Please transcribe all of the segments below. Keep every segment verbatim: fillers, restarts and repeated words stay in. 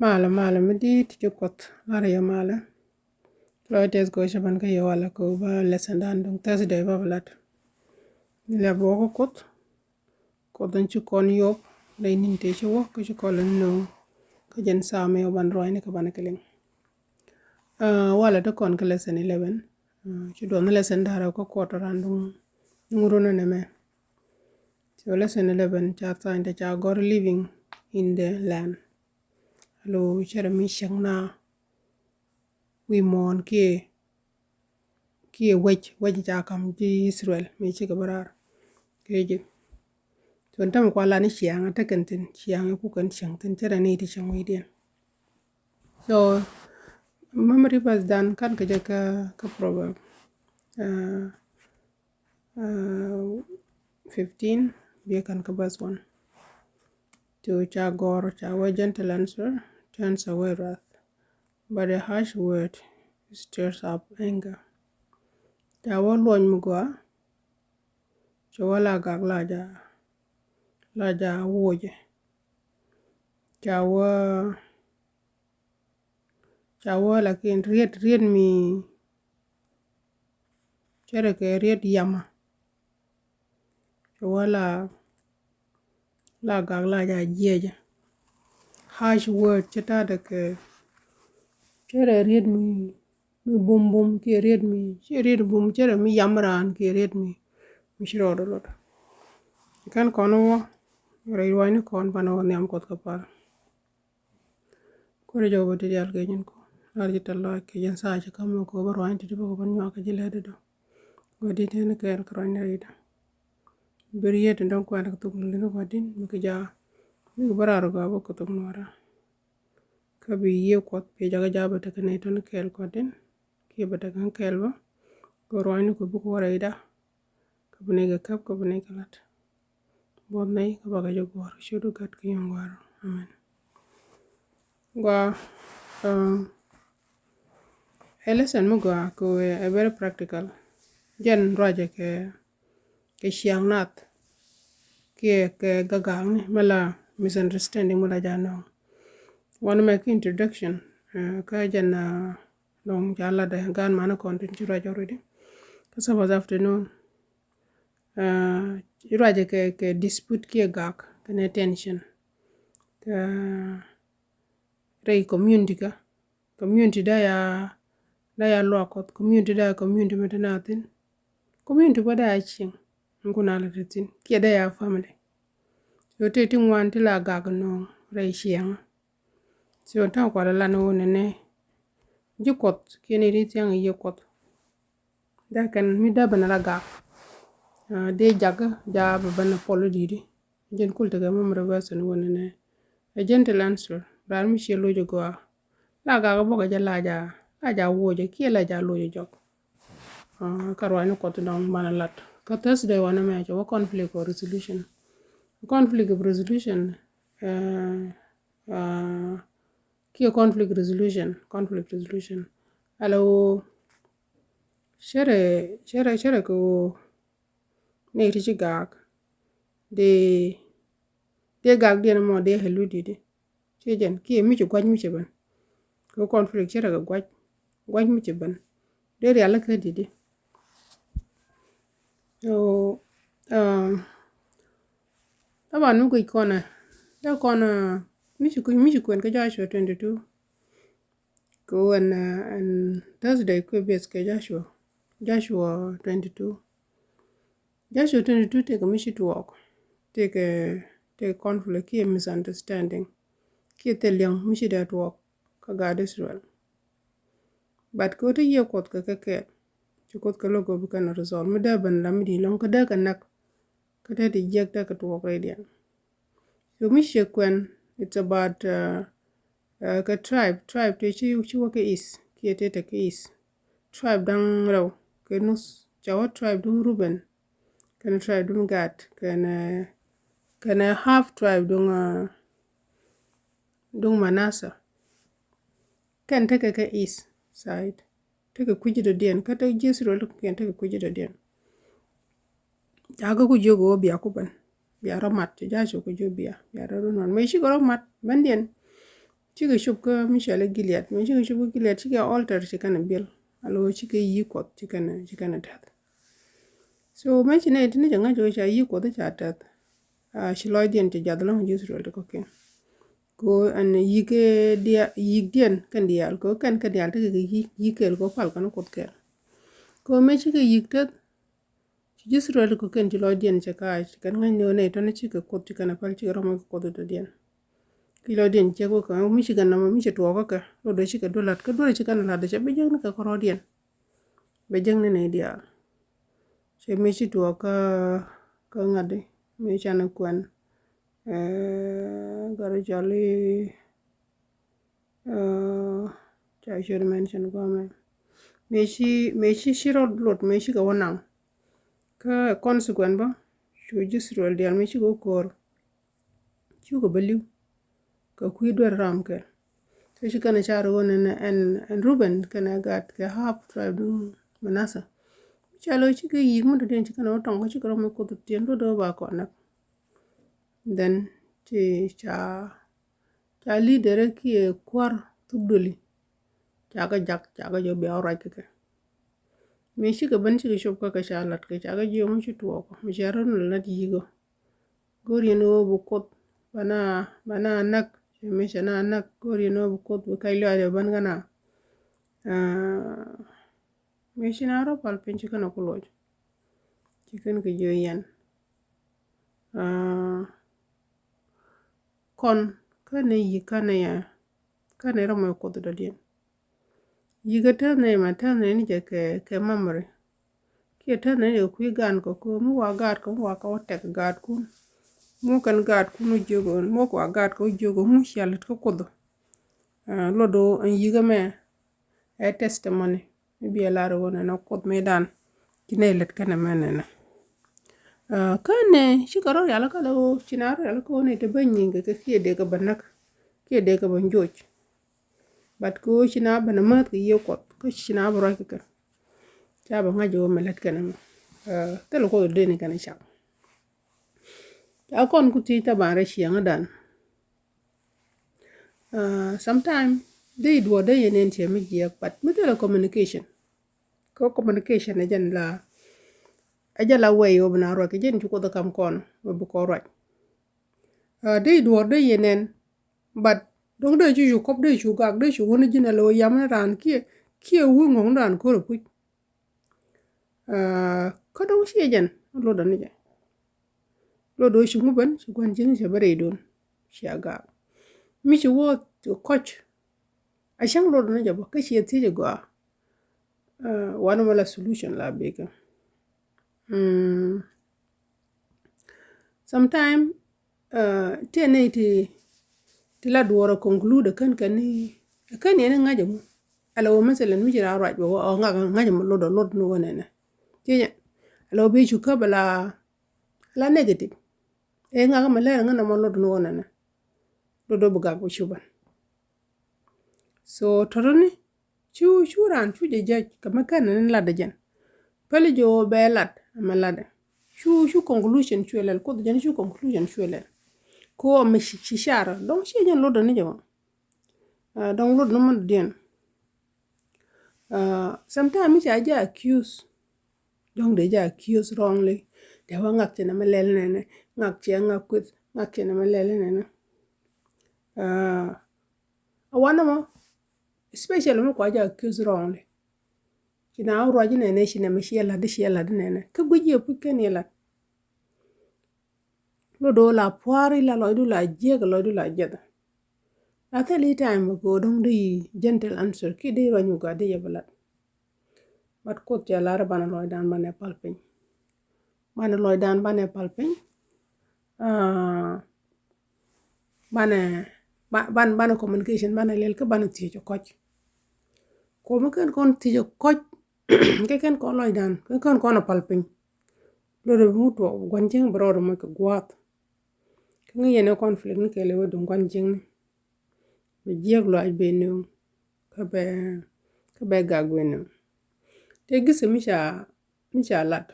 Malɛ, malɛ mi di̱i̱t ti ci Kuoth lar yɛ malɛ. Lɔc tɛth kɛ cä ban kä yɛ walɛ kɛ ba lesson dan duŋ Thursday ba bi lat. Ni lɛ bɔk kä Kuoth. Kuoth in ci kɔn yop rɛy ni̱n tëë ci wä kä ci kɔn lɛ ni no̱o̱ŋ. Kä jɛn saa mi wä ban ruacni kɛ ban kɛ liŋ. Ah, walɛ ti kɔn kä lesson eleven. Ah, ci duɔth ni lesson darɛ kä quarter ran duŋ, duŋ run ni mɛ. So lesson eleven ca tha̱a̱ny te ca gɔr living in the land. Alo cɛ rɛ mi cieŋ na wi̱i̱ muɔ̱ɔ̱n kiɛ, kiɛ wec, wec ca kam ji̱ Israel mi cikɛ bä raar kɛ Egypt. So tämɛ kua la ni ciaŋ a tekɛn thi̱n, ciaŋ a kukɛn cieŋ thi̱n, cɛ rɛ ni ti cieŋ wi̱i̱diɛn. So memory verse dan kan kɛ jɛ kä, kä Proverb, uh, uh, fifteen, biɛ kan kä verse one. To ca gɔr, ca wä, gentle answer turns away wrath, but a harsh word stirs up anger. Ca wä luɔny mi gɔaa, ca wä la gak la ja, la ja wocɛ. Ca wä, ca wä lakin riet, riet mi cɛ rɛ kɛ riet yamä. Cɛ wä la, la gak la ja jiɛcä. Harsh word cɛ ta̱a̱dɛ kɛ, cɛ rɛ riet mi, mi bum bum kiɛ riet mi, cɛ riet bum, cɛ rɛ mi yam raan kiɛ riet mi, mi ci rɔɔdɛ lot. Kɛn kɔn wä rɛy ruacni kɔn banɛ wä nhiam Kuɔth kɛ pal. Kuäär jɔw bä ti diaal kɛ nyin ku lar ji̱ tɛl lɔc kɛ jɛn saa ci käm mɛ kɛ wä bä ruany ti ti bä kɛ bä nyuak kɛ ji̱ lɛt dɔ̱dɔ̱. Gua̱di̱n tɛn kɛɛl kɛ ruany rɛydä. Ber yiet ti dɔ̱ŋ kuɛn kɛ thok Nuäri ni gua̱di̱n mi kɛ jaak mi kɛ bä raar gɔaa bä kɛ thok Nuära. Kä bi yiëë Kuɔth bi jakä jaak bä tekɛ nɛy tɔ̱ni kɛɛl gua̱di̱n kiɛ bä tekɛ kɛɛl bä kɛ ruany ni ku bä kɛ wä rɛydä. Kä bi nɛy kɛ käp kä bi nɛy kɛ la̱t. Buɔth nɛy kä bakɛ jɛ guɔ̱ɔ̱r kɛ ciötdu Gat kɛ Yio̱w Gua̱a̱r. Amen. Gɔaa, um, ɛ lesson mi gɔaa kɛ wee ɛ very practical. Jɛn ruacɛ kɛ, kɛ ciaŋ nath kiɛ kɛ gagakni mi la misunderstanding mi la ja nɔŋ. Wanɛ mɛ kɛ introduction, uh, kä jɛn, uh, dɔŋ ca latdɛ gaan manɛ kɔn tin ci ruac already. Kä Sabbath afternoon, uh, ci ruacɛ kɛ, kɛ dispute kiɛ gak kɛnɛ tension. Kä rɛy community kä, community da ya, da ya luak Kuɔth, community da ya community mi te na thin. Community bä da ya cieŋ, ŋun a la te thin kiɛ da ya family. So te ti ŋuan ti la gak nɔŋ rɛy ciɛŋä. So ta̱a̱ kualɛ lan wä nɛnɛ ji̱ Kuɔth kiɛ ni ri thia̱ŋ yiëë Kuɔth. Dee kɛn mi dee ben ala gak, ah, dee jakä ja bɛ ben a pɔl di̱i̱di. Jɛn kul tekɛ mɛ mi rɛ bɛ thon wä nɛnɛ. A gentle answer, raan mi ciɛ loc a gɔaa. La gak bä kɛ jɛ la ja, la ja wocɛ kiɛ la ja loc a jɔk. Ah, kä ruacni Kuɔth dɔŋ banɛ lat. Kä Thursday wanɛ mɛ cɛ wä conflict of resolution. Conflict of resolution, eh, ah, kiɛ conflict resolution, conflict resolution. Ala woo cɛ rɛ, cɛ rɛ, cɛ rɛ kɛ woo nɛy ti ci gak. Dee, dee gak diɛn mɔ dee hɛ lut di̱t. Ci jɛn kiɛ mi ci gua̱c mi ci ben. Kɛ conflict cɛ rɛ kɛ gua̱c, gua̱c mi ci ben. Dee rial kä di̱t. So, um, taban mi guic kɔnɛ, dee kɔnɛ, mi ci, mi ci kuɛn kä Joshua twenty two. Kɛ wän, uh, ɛn Thursday kuɛ beth kɛ Joshua, Joshua twenty two. Joshua twenty two tëëkɛ mi ci tuɔɔk, tëëkɛ, tëëkɛ conflict kiɛ misunderstanding kiɛ thil liɛŋ mi ci dee tuɔɔk kä gaat Israel. But kɛ ɣöö te yiëë Kuɔth kɛ kɛ kɛɛl, ci Kuoth kɛ lo̱k ɣöö bi kɛn resolve. Mi dee ben la mi di̱i̱t lɔ̱ŋ kä dee kɛ näk, kä te ti jiäk te kɛ tuɔɔk rɛydiɛn. So mi ciɛ kuɛn, it's about, uh, uh, kɛ tribe, tribe te ci, ci wä kɛ east kiɛ te te kɛ east. Tribe da̱ŋ rɛw kɛ nuth, ca wä tribe duŋ Ruben, kɛnɛ tribe duŋ Gad, kɛnɛ, kɛnɛ half tribe duŋ, uh, duŋ Manasseh. Kɛn tekɛ kɛ east side. Tekɛ kui̱ci dɔ̱diɛn, kä te ji̱ Israel kɛn tekɛ kui̱ci dɔ̱diɛn. Ca kä ku jiök ɣöö bia ku ben, bia rɔ mat, ci Joshua ku jiök bia, bia rɔ rɔ nɔn. Mëë cikɛ rɔ mat, bendiɛn cikɛ cop kä mi cɔal i̱ Gilead. Mëë cikɛ cop kä Gilead, cikɛ altar ci kɛn ɛ build. Alo, cikɛ yi̱ kuɔth ci kɛn ɛ, ci kɛn ɛ tɛth. So mëë ci nɛy ti ni cɛ ŋa̱c ɣöö ca yi̱ kuɔth ca tɛth. Ah, ci lɔcdiɛn cɛ jath ɛlɔ̱ŋ ji̱ Israel ti kɔ̱kiɛn. Kɛ ɣöö ɛn yi̱k diaal, yi̱kdiɛn kɛn diaal, kɛ ɣöö kɛn kɛn diaal tekɛ kɛ yi̱, yi̱ kɛɛl, kɛ ɣöö pal kɛn kuɔth kɛɛl. Kɛ ɣöö mëë cikɛ yi̱k tɛth, ci ji̱ Israel kɔ̱kiɛn ci lɔcdiɛn cɛ kaac, kɛn ŋäcni ɣöö nɛy tɔ̱ni cikɛ kuoth ci kɛn a päl, cikɛ rɔm kɛ kuoth dɔ̱diɛn. Ki lɔcdiɛn cɛ kɛ kɛ mi ci kɛn nɔmɔ mi ci tuɔɔk kä kɛ, lot dee cikɛ duel la̱t, kä duel ci kɛn a la̱t dee cɛ bi jäkni kɛ kärɔɔdiɛn. Bɛ jäkni nɛy diaal. Cɛ mi ci tuɔɔk kä, kä ŋa̱tdi, mi can kuɛn, eh, gat cɔl i̱, eh, ca cuet mention gɔmɛ. Mëë ci, mëë ci, ci rɔ lot, mëë cikɛ wä naŋ. Kä consequence bä, cu ji̱ Israel diaal mëë cikɛ wä ko̱o̱r, cukɛ bä li̱w kɛ kui̱ duer ram kɛl. So ci kɛn a car ɣöö nɛnɛ ɛn, ɛn Ruben kɛnɛ Gad kɛ half tribe duŋ Manasseh. Ca lo̱ cikɛ yi̱k mi dɔ̱diɛn ci kɛn a wä tɔŋ kä cikɛ rɔm mi kuoth tiɛn duɔ̱t dee wä ba kɔn näk. Then ci ca, ca leader kiɛ kua̱r thuk doli. Ca kɛ jak, ca kɛ jɔk bia wä ruac kɛ kɛ. Mëë cikɛ ben cikɛ cop kä kɛ ca lat kɛ, ca kɛ jiök mi ci tuɔɔk mi ca run lat yi̱k ɔ. Go̱o̱r yɛn ɣöö bi kuoth bana, bana näk, cɛ mi cɛ na näk, go̱o̱r yɛn ɣöö bi kuoth bi kac lɔaacdɛ ben kä na. Ah, mëë ci na rɔ pal piny ci kɛn a ku loc. Ci kɛn kɛ jiök yɛn. Ah, kɔn kä ni yi̱ kä ni yɛ, kä ni rɔ mɔ kuoth dɔ̱diɛn. Yi̱ kä tɛth ni mɛ, tɛth ni ni jɛ kɛ, kɛ memory. Kiɛ tɛth ni ni jɛ kui̱ gan kɔ kɛ mi wa gaat kɔ, mi wa kɛ wä tɛk gaatkun. Mu kɛn gaatkun wä jiök ɔ, mu kɛ wa gaat kɔ wä jiök ɔ, mu cia lät kä kuoth ɔ. Ah, lot ɔ ɛn yi̱ kä mɛ ɛ testimony. Mi biɛ lar ɣöö nɛnɛ kuoth mëëdan ci nɛy lät kɛnɛ mɛ nɛnɛ. Ah, kä nɛ cikɛ rɔ rial kä lɛ ɣöö ci na rɔ rial kä ɣöö nɛy te ben nyiŋ kɛ kɛ kiɛ dee kɛ bä näk kiɛ dee kɛ bä njoc. But kɛ ɣöö ci na bä nä mäth kɛ yiëë kuɔth kä ci na bä ruac kɛ kɛ. Ca bä ŋa̱c ɣöö mɛ lät kɛnɛ mɛ. Ah, thilɛ kuoth dee ni kɛnɛ cak. Ca kɔn ku thiec thaban rɛy ciɛŋädan. Ah, sometime dee i̱ duɔ̱ɔ̱r dee yɛn ɛn tiɛm mi jiɛɛk, but mi thilɛ communication. Kä communication ɛ jɛn la, ɛ jɛn la way wä bi na ruac kɛ jɛn ci kuoth ɛ kam kɔn wä bi kɔn ruac. Ah, dee i̱ duɔ̱ɔ̱r dee yɛn ɛn, but dɔ̱ŋ dee cu cu kɔp, dee cu gak, dee cu wä ni ji̱n ɛ lɛ wä yam ni raan kiɛ, kiɛ wä ŋɔ̱ŋ raan ko̱r ɛ puc. Ah, kä dɔ̱ŋ ciɛ jɛn lotdä ni jɛ. Lotdä ci ŋu ben ci gua̱n ji̱n cɛ bä rɛydun. Cia gak. Mi ci wä kɔc. A cäŋ lotdä ni jɛ bä kä ciɛ thiec a gɔaa. Ah, wanɛ mɔ la solution la bikɛ. Mm. Sometime, ah, tiɛ nɛy ti, ti la duɔɔr a conclude a kän kɛn ni, a kän yɛn ni ŋa̱c ɛmɔ. Ala wä mɛthalan mi ci raa ruac bɛ wä ɔ ŋa̱c, ŋa̱c ɛmɔ lot ɔ lot ni wä nɛnɛ. Tiɛ jɛ. Ala wä bi cu käp ala, ala negative. Ɛ ŋa̱c ɛmɔ lɛr ŋa̱c ɛmɔ lot ni wä nɛnɛ. Lot ɔ bi gak bi cu bän. So tɔtɔni cu, cu raan cu jɛ judge kɛ mi kɛn ni lat jɛn. Päli jɛ wä bɛ lat ɛmɛ lat. Cu, cu conclusion cu lɛl, kuoth jɛn cu conclusion cu lɛl. Kɛ wä mi ci, ci car dɔŋ ci jɛn lot ni jɛ wä. Ah, dɔŋ lot ni mɔ diɛn. Ah, sometime mi ca jɛ accuse. Dɔŋ dee jɛ accuse wrongly. Dee wä ŋak cɛ nɛ mɛ lɛl nɛnɛ. Ŋak cɛ ŋak kueth. Ŋak cɛ nɛ mɛ lɛl nɛnɛ. Ah, a wanɛ mɔ, especially mi kua jɛ accuse wrongly. Ci na wä ruac nɛnɛ, ci nɛ mɛ ciɛ lat, ciɛ lat nɛnɛ. Kä guic yɛ puc kɛn yɛ lat. Lot ɔ la pua̱a̱ri la lɔcdu la jiɛk lɔcdu la jiɛth. La thil i̱ time kɛ ɣöö dɔ̱ŋ di gentle answer kiɛ di ruac mi gɔaa di jɛ bi lat. But kuoth cɛ lar banɛ lɔcdan banɛ pal piny. Banɛ lɔcdan banɛ pal piny. Ah, banɛ, ba-, ban-, banɛ communication banɛ liɛl kä banɛ thiec kɔc. Komi kɛn kɔn thiec kɔc. Kɛ kɛn kɔn lɔcdan, kɛ kɛn kɔn a pal piny. Lot ɔ bi ŋut tuɔɔk bi gua̱n cieŋ bi rɔɔd mɔ kɛ gua̱a̱th. Kä ŋäc yɛn ɛ conflict ni kɛɛl ɛ wä duŋ gua̱n cieŋni. Bɛ jiɛk luaac ben nööŋ. Kä bɛ, kä bɛ gak ben nööŋ. Tëë gi̱th mi ca, mi ca lat.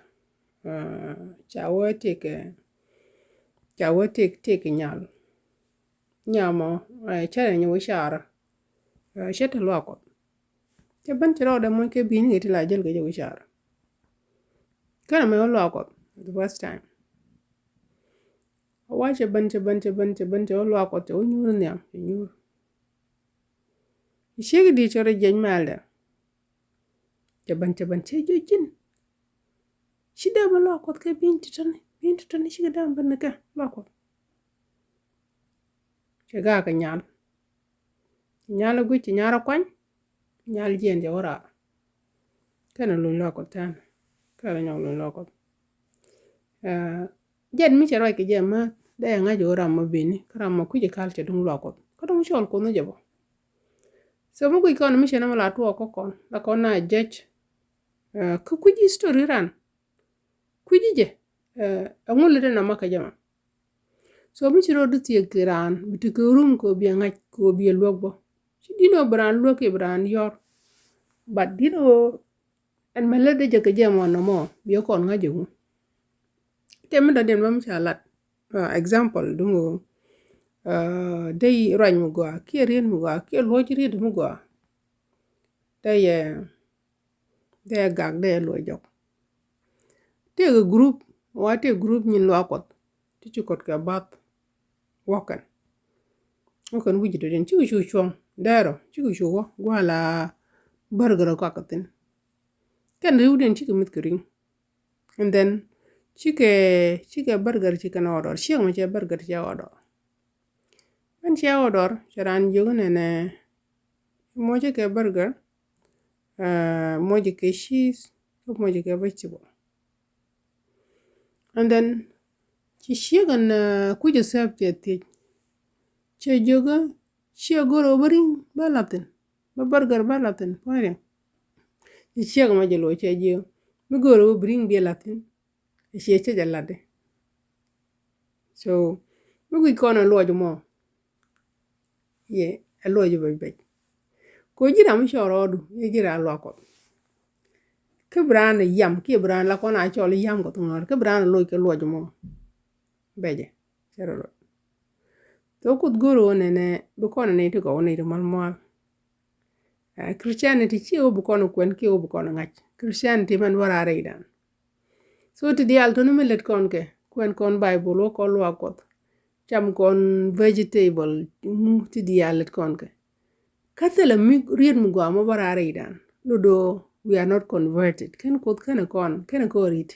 Ah, ca wä tëëkɛ, ca wä tëëk, tëëkɛ nyal. nyamɔ, eh, cɛ rɛ nyɛ wä car. Eh, cɛ te luak Kuɔth. Cɛ ben cɛ rɔɔdɛ muɔc kɛ bi̱i̱ni kɛ ti la jäl kɛ jɛ wä car. Kɛnɛ mɛ wä luak Kuɔth the first time. A wa cɛ ben, cɛ ben, cɛ ben, cɛ ben, cɛ wä luak Kuɔth, cɛ wä nyuur nhiam, cɛ nyuur. Ciek di cɛ rɛ jiɛc mɛldɛ. Cɛ ben, cɛ ben, cɛ jiɛc ji̱n. Ci dee mɛ luak Kuɔth kɛ bi̱i̱n ti tɔni, bi̱i̱n ti tɔni ci kɛ dee mɛ ben ni kɛ luak Kuɔth. Cɛ gaak kɛ nyal. Nyal guic, cɛ nyal rɔ kuany. Nyal jiɛn cɛ wä raar. Kɛnɛ luny luak Kuɔth tɛn. Kɛnɛ nyɔk luny luak Kuɔth. Eh, jɛn mi cɛ ruac kɛ jɛ mɛ dee ŋa̱c ɣöö ram mɔ beni kä ram mɔ kui̱c kal cɛ duŋ luak Kuɔth. Kä duŋ cɔl Kuoth ni jɛ bɔ. So mi guic kɔn mi cɛ nɔmɔ la tuɔɔk kä kɔn la kɔn na judge. Eh, kä kui̱c history ran. Kui̱c jɛ, eh, ɛŋu lɛ dee nɔmɔ kɛ jɛ mɔ. So mi ci rɔ du thiek kɛ raan bi ti kɛ rum kɛ biɛ ŋa̱c kɛ biɛ luäk bɔ. Ci di̱n ɔ bi raan luäk kɛ bi raan yɔr. But di̱n ɔ ɛn mɛ lät dee jɛ kɛ jɛ mɔ nɔmɔ biɛ kɔn ŋa̱c jɛ wu. Tɛ mi dɔ̱diɛn bä mi ca lat. Uh, example duŋ ɣöö, uh, dee ruac mi gɔaa kiɛ riet mi gɔaa kiɛ luɔc riet mi gɔaa. Dee yɛ dee gak dee luɔc jɔk. Tëëkɛ group wa tëëkɛ group nyin luaak Kuɔth ti ci kɔt kɛ bath. Wäkɛn wäkɛn wi̱c dɔ̱diɛn cikɛ cu cuɔ̱ŋ dɛɛrɔ cikɛ cu wä gua̱a̱la bärgärä kɔakɛ thi̱n. Kɛn ri̱wdiɛn cikɛ mi̱th kɛ ri̱ŋ. And then cikɛ cikɛ bärgärä cikɛ nɛ order ciek mɛ cɛ bärgärä cɛ order. Mɛn cɛ order cɛ raan jiök nɛnɛ muɔcɛ kɛ bärgärä. Uh, muɔcɛ kɛ cheese kä muɔcɛ kɛ vegetable. And then ci ciek ɛn, uh, kui̱c ɛ sɛp cɛ thiec. Cɛ jiök ciɛ go̱r ɛ bä ri̱ŋ bä la̱thin bä bärgärä bä la̱thin puɔ̱nyriɛŋ. Ci ciek mɛ jɛ luɔc cɛ jiök mi go̱r ɛ bä bi ri̱ŋ bi la̱thin. Ciɛ cɛ jɛ la̱tdi. So mi guic kɔn ɛ luɔc mɔ. Yɛ ɛ luɔc bɛc bɛc. Ko ji̱ ram mi cɔɔr ɔɔdu yɛ ji̱ ram luak Kuɔth. Kä bi raan yam kiɛ bi raan la kɔn a cɔl yam kɛ thuŋ nɔɔr kä bi raan loc kɛ luɔc mɔ. Bɛcɛ cɛ rɔ luɔc. Thok Kuoth go̱r ɣöö nɛnɛ bi kɔn ni ti gɔw ni ti mal mual. Uh, Christianity ciɛ wä bi kɔn kuɛn kiɛ wä bi kɔn ŋa̱c. Christianity mɛn wä raar rɛydan. So ti diaal tɔni mi lät kɔn kɛ kuɛn kɔn Bible wä kɔn luaak Kuɔth. Cam kɔn vegetable mu ti diaal lät kɔn kɛ. Kä thilɛ mi riet mi gɔaa mɔ bä raar rɛydan. Lotdɔ we are not converted. Kɛn Kuoth kɛn kɔn kɛn kɔn riet.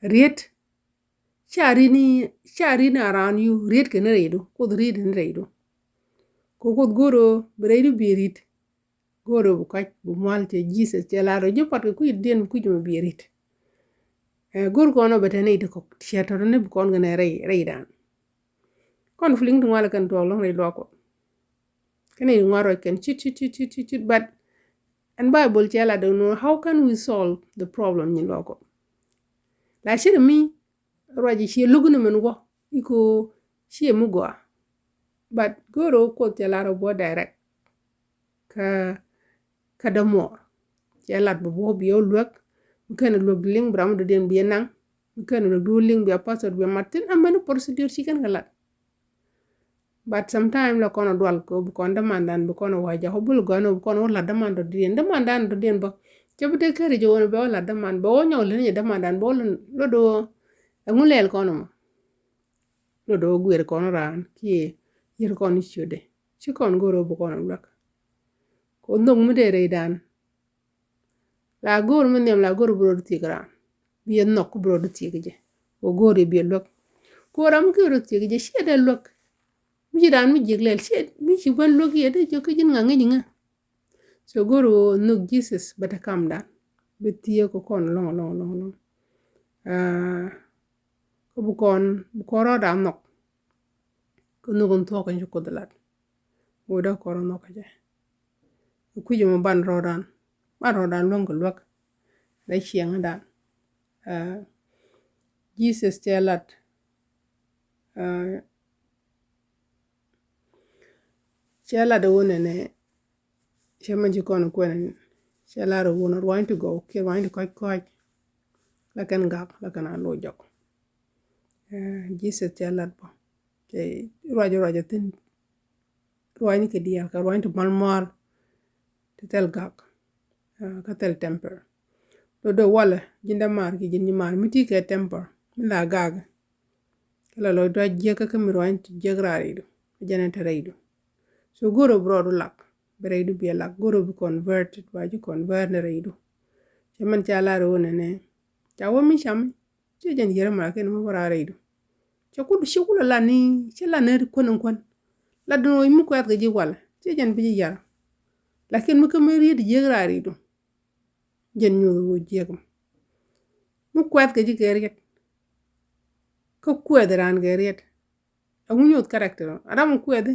Riet ca ri̱t ni ca ri̱t ni around you riet kɛ ni rɛydu Kuoth riet ni rɛydu. Kɛ Kuoth go̱r ɣöö bi rɛydu bi ri̱t. Go̱r ɣöö bi kɔc bi mual cɛ Jesus cɛ lar ɣöö ji̱ pat kɛ kui̱diɛn bi kui̱c mɛ bi ri̱t. Ɛ go̱r kɔn ɣöö bɛ te nɛy ti kɔk cɛ tɔ̱tɔ̱ ni bi kɔn kɛ nɛ rɛy rɛydan. Conflict ti ŋual kɛn tuɔɔk lɔ̱ŋ rɛy luaak Kuɔth. Kɛn i̱ ŋual ruac kɛn cit cit cit cit cit but ɛn Bible cɛ lat dee nu how can we solve the problem nyin luaak Kuɔth. La cit mi ruac ciɛ lo̱k ni mɛn wä i̱ ko ciɛ mi gɔaa. But go̱o̱r ɣöö Kuoth cɛ lar ɣöö buɔ direct. Kä kä dämuɔɔr cɛ lat bɛ buɔ biɛ wä luäk. Mi kɛn luäk di liŋ bi ram dɔ̱diɛn biɛ naŋ. Mi kɛn luäk di wä liŋ biɛ pastor biɛ mat thi̱n ɛmɛn procedure ci kɛn kɛ lat. But sometime la kɔn a dual kɛ bi kɔn dämandan bi kɔn a wa̱c jak wä bul gɔn wä bi kɔn wä lat däman dɔ̱diɛn dämandan dɔ̱diɛn bä. Cɛ bi te keri jɛ wä ni bɛ wä lat däman bɛ wä nyɔk leni jɛ dämandan bɛ wä lotdɔ. Ɛŋu lɛl kɔn mɔ lotdɔ guer kɔn raan kiɛ yir kɔn ciötdɛ. Ci kɔn go̱r wä bi kɔn a luäk. Kɛ nhök mi dee rɛydan. La go̱o̱r mi nhiam la go̱o̱r bi rɔɔd thiek raan. Bi ɛ nhɔk bi rɔɔd thiek jɛ. Wä go̱o̱r i̱ bi ɛ luäk. Ko ram mi ki rɔɔd thiek jɛ ciɛ dee luäk. Mi ci raan mi jiɛk lɛl ciɛ mi ci gua̱n luäk yɛ dee jɛ kä ji̱n ŋa̱ ŋäc ŋä. So go̱o̱r wä nhök Jesus bɛ te kamdan. Bi thiek kɛ kɔn lɔŋ lɔŋ lɔŋ lɔŋ. Aa, kä bi kɔn bi kɔn rɔɔd a nhɔk. Kä nhök in thuɔk in ci Kuoth lat. Wä dee kɔn rɔɔd nhɔk kɛ jɛ. Kui̱c ɛmɔ ban rɔɔdan ban rɔɔdan luäŋ kɛ luäk. Dee ciɛŋädan. Aa, Jesus cɛ lat. Aa, cɛ lat ɛ wä nɛnɛ. Cɛ mɛn ci kɔn kuɛn ɛn cɛ lat ɛ wä nɛ ruany ti gɔw kiɛ ruany ti kɔc kɔc. La kɛn gak la kɛn a loc jɔk. Aa, Jesus cɛ lat bä. Te ruac ruac a thin ruac ni kɛ diaal kɛ ruac ti mal mal. Ti thil gak kä thil temper. Lo do walɛ ji̱n dämaar ki ji̱n ji̱ maar mi ti kɛ temper mi la gak. Kɛ la lo dua jiäk kä mi ruac ti jiäk raar idu. Jɛn te rɛydu. So go̱r ɔ bi rɔɔdu lak bi rɛydu bi lak go̱r ɔ bi convert ba ji̱ convert ni rɛydu. Cɛ mɛn ca lar ɣöö nɛnɛ ca wä mi cami. Ci jɛn yɛrɛ ma kin mi wä raar rɛydu. Cɛ kul ci kul a lat ni ci lat ni kuän in kuän. Lat dun wä mi kuɛth kɛ ji̱ walɛ ci jɛn bi ji̱ yar. Lakin mi kä mi riet jiäk raar rɛydu. Jɛn nyuth wä jiäk mi. Mi kuɛth kɛ ji̱ kɛ riet. Kä kuɛth raan kɛ riet. Ɛŋu nyuth character ɔ? A ram mi kuɛth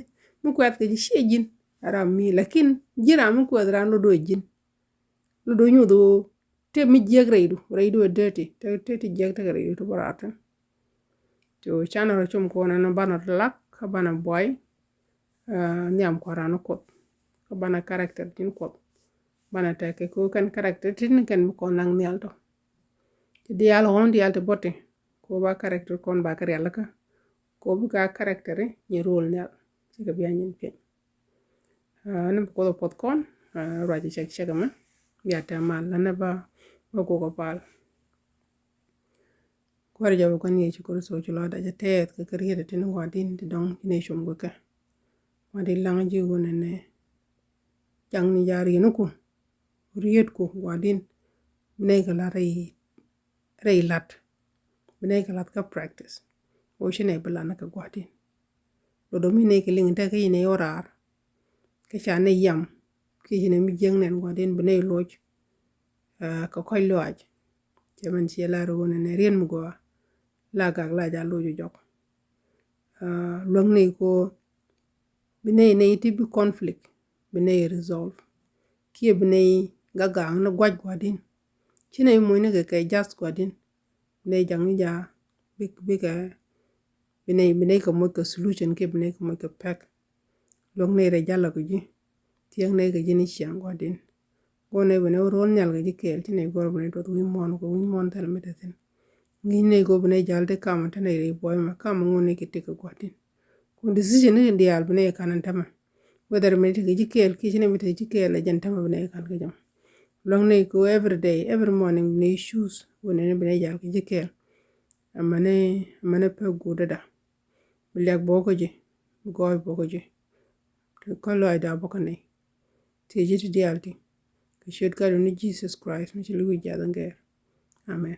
mi kuɛth kɛ ji̱ ciɛ ji̱n. A ram mi lakin ji̱ ram mi kuɛth raan lo do ji̱n. Lo do nyuth wä. Te mi jiäk rɛydu rɛydu ɛ dirty te te ti jiäk tekɛ rɛydu ti bä raar tin. Ti wä canɛ rɔ cum kɔn ɛn banɛ lak kä banɛ buay. Nhiam kua̱ran kuɔth kä banɛ character tin kuɔth. Banɛ tɛkɛ ko kɛn character tin kɛn mi kɔn naŋ nhial tɔ. Ti diaal ɣɔn diaal ti bɔti ko ba character kɔn ba kɛ rialikä. Ko bi ka character nyi rol nhial. Cikɛ bia nyin piɛny. Ni bi kuoth puɔth kɔn ruac cɛk cɛk mɛ. Bia tɛ mal la ni ba ba kok a pal. Kuäär jɔp kɔn Yecu Kritho ci lɔcda jɛ tɛth kɛ kɛ riet tin gua̱din ti dɔŋ ci ne com kɛ kɛ. Gua̱din laŋ ji̱ wun ɛnɛ. Jaŋ ni ja rieniku rietku gua̱din. Bi nɛy kɛ lat rɛy rɛy lat. Bi nɛy kɛ lat kä practice. Wä ci nɛy bi lat ni kɛ gua̱din. Lotdɔ mi nɛy kɛ liŋ tek kä yi nɛy wä raar. Kä ca nɛy yam kiɛ ci nɛy mi jiäk nɛn gua̱din bi nɛy loc. Kɛ kɔc lɔaac. Cɛ mɛn ciɛ lar wun ɛnɛ rien mi gɔaa. La gak la ja loc jɔk. Luäŋ nɛy ko bi nɛy nɛy ti bi conflict bi nɛy resolve. Kiɛ bi nɛy gagaŋ ni gua̱c gua̱din. Ci nɛy muc ni kɛ kɛ just gua̱din. Bi nɛy jaŋ ni ja bik bikɛ bi nɛy bi nɛy kɛ moc kɛ solution kiɛ bi nɛy kɛ moc kɛ pɛk. Luäŋ nɛy rɛ jalä kɛ ji̱. Thiäŋ nɛy kɛ ji̱ ni ciaŋ gua̱din. Go̱r nɛy bi nɛy wä ro̱l nhial kɛ ji̱ kɛɛl ci nɛy gɔr bi nɛy duɔth wi̱i̱ muɔ̱ɔ̱n kɛ wi̱i̱ muɔ̱ɔ̱n thil mi te thi̱n. Ŋi̱i̱c nɛy go̱r bi nɛy jal ti kamä te nɛy rɛy buɔy mɛ kamä ŋun nɛy kɛ tëk kɛ gua̱din. Kun decision ni diaal bi nɛy kan ɛn tämɛ. Whether mi te kɛ ji̱ kɛɛl kiɛ ci nɛy mi te kɛ ji̱ kɛɛl ɛ jɛn tämɛ bi nɛy kan kɛ jɛ mɛ. Luäŋ nɛy ko every day every morning bi nɛy choose wä nɛy ni bi nɛy jal kɛ ji̱ kɛɛl. Ɛmɛni ɛmɛni pek guut dada. Bi liak bɔkä ji̱ bi gɔɔy bɔkä ji̱. Kä lɔcda bɔkä nɛy. Thiec ji̱ ti diaal ti kɛ ciöt Gatdu ni Jesus Christ mi ci li̱w wi̱c jiath in gɛɛr. Amen.